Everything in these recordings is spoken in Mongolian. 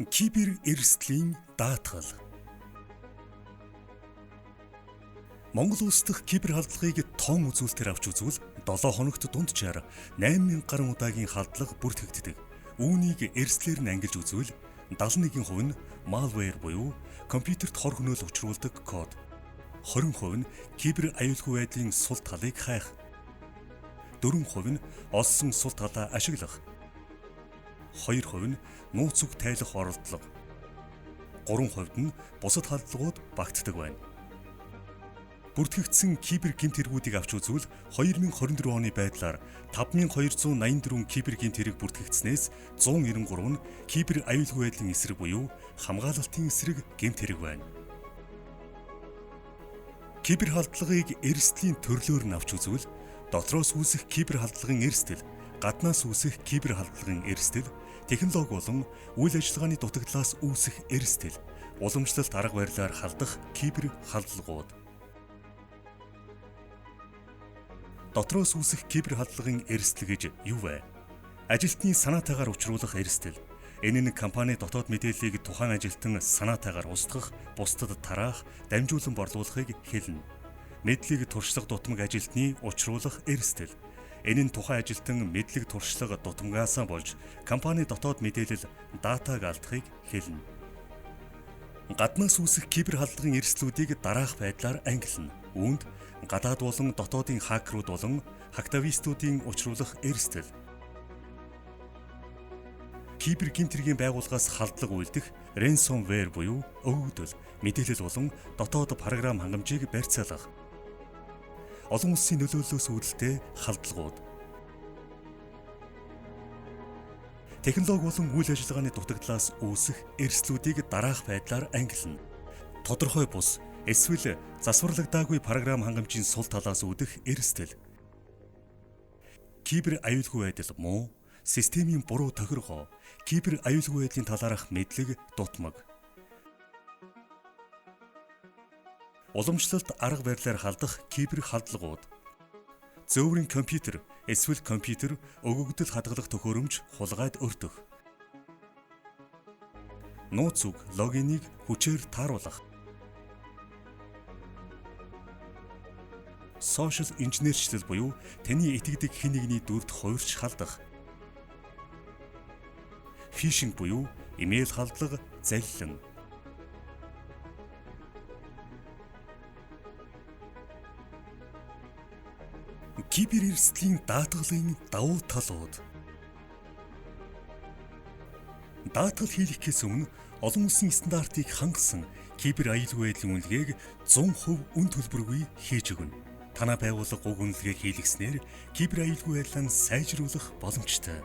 Кибер эрсдлийн даатгал. Монгол улс дахь кибер халдлагыг тоон үзүүлэлтээр авч үзвэл 7 хоногт дунджаар 8000 гаруй удаагийн халдлага бүртгэгддэг. Үүнийг эрсдлээр нь ангилж үзвэл 71% нь malware буюу компьютерт хор хөнөөл учруулдаг код, 20% нь кибер аюулгүй байдлын сул талыг хайх, 4% нь олсон сул талаа ашиглах, 2% нь нууц үг тайлах оролдлого, 3% нь бусад халдлагууд багтдаг байна. Бүртгэгдсэн кибер гэмт хэрэгүүдийг авч үзвэл 2024 оны байдлаар 5284 кибер гэмт хэрэг бүртгэгдсэнээс 193 нь кибер аюулгүй байдлын эсрэг буюу хамгаалалтын эсрэг гэмт хэрэг байна. Кибер халдлагыг эрсдлийн төрлөөр нь авч үзвэл дотроос үүсэх кибер халдлагын эрсдэл, гаднаас үүсэх кибер халдлагын эрсдэл, технологи болон үйл ажиллагааны дутагдлаас үүсэх эрсдэл, уламжлалт арга барилаар халдах кибер халдлагууд. Дотроос үүсэх кибер халдлагын эрсдэл гэж юу вэ? Ажилтны санаатайгаар учруулах эрсдэл. Энэ нь компани дотоод мэдээллийг тухайн ажилтан санаатайгаар устгах, бусдад тараах, дамжуулан борлуулахыг хэлнэ. Мэдлэг туршлага дутмаг ажилтны учруулах эрсдэл. Энэ нь тухайн ажилтан мэдлэг туршлага дутмагаасаа болж компани дотоод мэдээлэл датаг алдахыг хэлнэ. Гаднаас үүсэх кибер халдлагын эрсдлүүдийг дараах байдлаар ангилна. Үүнд гадаад болон дотоодын хакерууд болон хактивистүүдийн учруулах эрсдэл, кибер гэмт хэргийн байгууллагаас халдлага үйлдэх ransomware буюу өгөгдөл, мэдээлэл болон дотоод програм хангамжийг барьцаалах, олон улсын нөлөөллөөс үүдэлтэй халдлагууд, технологи болон үйл ажиллагааны дутагдлаас үүсэх эрсдлүүдийг дараах байдлаар ангилна. Тодорхой бус эсвэл засварлагдаагүй програм хангамжийн сул талаас үүдэх эрсдэл, кибер аюулгүй байдал муу, системийн буруу тохиргоо, кибер аюулгүй байдлын талаарх мэдлэг дутмаг. Уламжлалт арга барилаар халдах кибер халдлагууд. Зөөврийн компьютер эсвэл компьютер өгөгдөл хадгалах төхөөрөмж хулгайд өртөх. Нууц үг логиныг хүчээр тааруулах. Сошиал инженерчлэл буюу таны итгэдэг хэн нэгний дүрд хувирч халдах. Фишинг буюу имэйл халдлага, заллин. Кибер эрсдлийн даатгалын давуу талууд. Даатгал хийлгэхээс өмнө олон улсын стандартыг хангасан кибер аюулгүй байдлын үнэлгээг 100% үн төлбөргүй хийж өгнө. Танай байгууллага уг үнэлгээг хийлгэснээр кибер аюулгүй байдлаа сайжруулах боломжтой.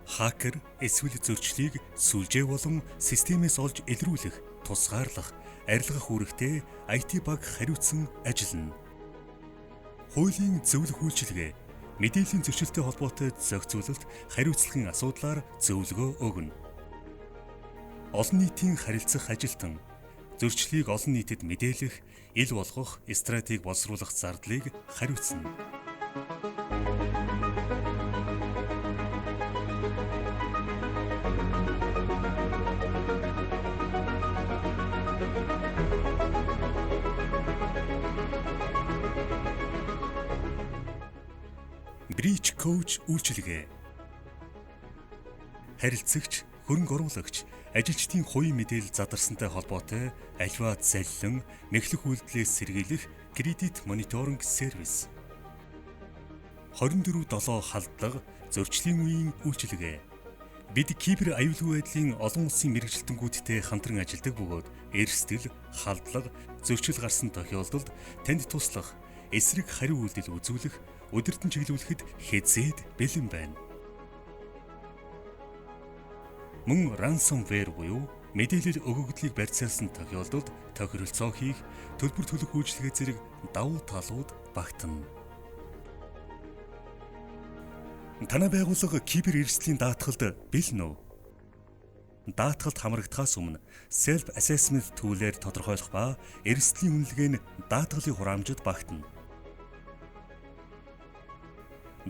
Хакер эсвэл зөрчлийг сүлжээ болон системээс олж илрүүлэх, тусгаарлах, арилгах үүрэгтэй IT баг хариуцсан ажиллана. Хуулийн зөвлөх үйлчилгээ, мэдээллийн зөрчилтэй холбоотой зохицуулалт, хариуцлагын асуудлаар зөвлөгөө өгнө. Олон нийтийн харилцах ажилтан зөрчлийг олон нийтэд мэдээлэх, ил болгох, стратеги боловсруулах зардлыг хариуцна. Breach Coach үйлчилгээ. Харилцагч, хөрөнгө оруулагч, ажилчдын хувийн мэдээлэл задарсантай холбоотой аливаа заллин, мэхлэх үйлдэлээс сэргийлэх кредит мониторинг сервис. 24/7 халдлага, зөрчлийн үеийн үйлчилгээ. Бид кибер аюулгүй байдлын олон улсын мэргэжилтэнгүүдтэй хамтран ажилладаг бөгөөд эрсдэл, халдлага, зөрчил гарсан тохиолдолд танд туслах, эсрэг хариу үйлдэл үзүүлэх, удирдан чиглүүлэхэд хэзээд бэлэн байна. Мөн ransomware буюу мэдээлэл өгөгдлийг барьцаалсан тохиолдолд тохиролцоо хийх, төлбөр төлөх үйлчилгээ зэрэг давуу талууд багтана. Танай байгууллага кибер эрсдлийн даатгалд бэлэн үү? Даатгалд хамрагдахаас өмнө self assessment төлөөр тодорхойлох ба эрсдлийн үнэлгээ нь даатгалын хураамжид багтана.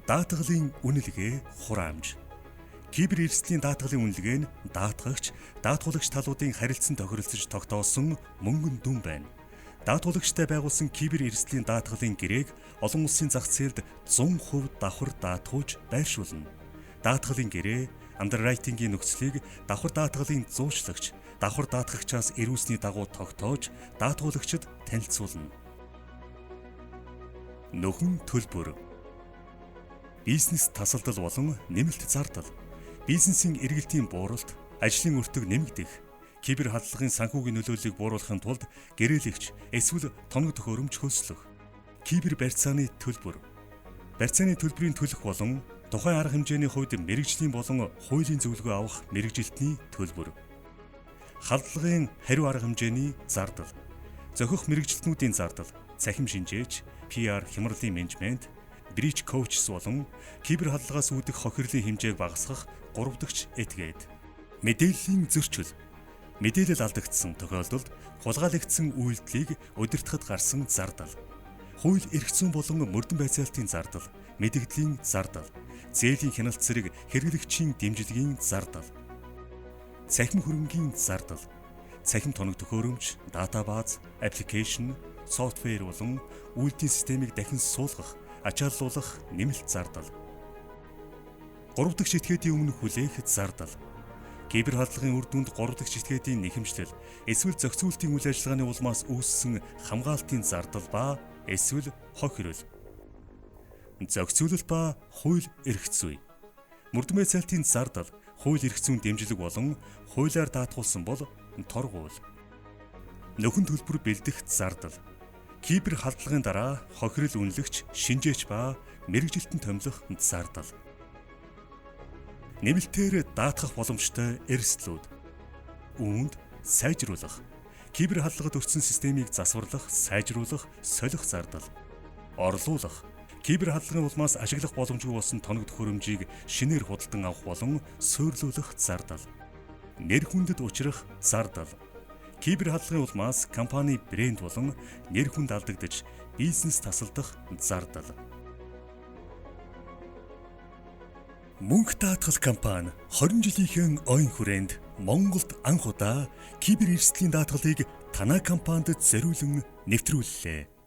Даатгалын үнэлгээ хураамж. Кибер эрсдлийн даатгалын үнэлгээ нь даатгагч, даатгуулагч талуудын харилцан тохиролцож тогтоосон мөнгөн дүн байна. Даатгуулагчтай байгуулсан кибер эрсдлийн даатгалын гэрээг олон улсын зах зээлд 100% давхар даатгуулж байршуулна. Даатгалын гэрээ андеррайтингийн нөхцөлийг давхар даатгалын зуучлагч, давхар даатгагчаас эрүүлсний дагуу тогтоож даатгуулагчид танилцуулна. Нөхөн төлбөр. Бизнес тасалдал болон нэмэлт зардал. Бизнесийн эргэлтийн бууралт, ажлын өртөг нэмэгдэх, кибер халдлагын санхүүгийн нөлөөллийг бууруулахын тулд гэрээлэгч эсвэл тоног төхөөрөмж хөлслөх. Кибер барьцааны төлбөр. Барьцааны төлбөрийн төлөх болон тухайн арга хэмжээний хувьд мэргэжлийн болон хуулийн зөвлөгөө авах мэргэжилтний төлбөр. Халдлагын хариу арга хэмжээний зардал. Зохих мэргэжилтнүүдийн зардал, цахим шинжээч, PR хямралын менежмент, breach coaches болон кибер халдлагаас үүдэх хохирлын хэмжээг багасгах гуравдагч этгээд. Мэдээллийн зөрчил. Мэдээлэл алдагдсан тохиолдолд хулгайлагдсан үйлдэлийг удирдахад гарсан зардал. Хууль эрх зүйн болон мөрдөн байцаалтын зардал, мэдэгдлийн зардал, зээлийн хяналт зэрэг хэрэглэгчийн дэмжлэгийн зардал. Цахим хөрөнгийн зардал. Цахим тоног төхөөрөмж, database, application, software болон үйлдлийн системийг дахин суулгах, ачааллуулах нэмэлт зардал. Гурав дахь шитгээдийн өмнө хүлээх зардал. Кибер халдлагын үр дүнд гурав дахь шитгээдийн нэхэмжлэл эсвэл зохицуултын үйл ажиллагааны улмаас үүссэн хамгаалтын зардал ба эсвэл хохирол. Зохицуулалт ба хууль эрх зүй. Мөрдөн байцаалтын зардал, хууль эрх зүйн дэмжлэг болон хуулиар даатгуулсан бол торгуул. Нөхөн төлбөр бэлдэх зардал. Кибер халдлагын дараа хохирол үнэлэгч, шинжээч ба мэргэжилтэн томилох зардал. Нэмэлтээр даатгах боломжтой эрсдлүүд. Үүнд сайжруулах. Кибер халдлагад өртсөн системийг засварлах, сайжруулах, солих зардал. Орлуулах. Кибер халдлагын улмаас ашиглах боломжгүй болсон тоног төхөөрөмжийг шинээр худалдан авах болон суйрлуулах зардал. Нэр хүндэд учрах зардал. Кибер халдлагын улмаас компани брэнд болон нэр хүнд алдагдаж бизнес тасалдах зардал. Мөнх даатгал компани 20 жилийнхээ оюун хүрээнд Монголд анх удаа кибер эрсдлийн даатгалыг танай компанид зориулан нэвтрүүллээ.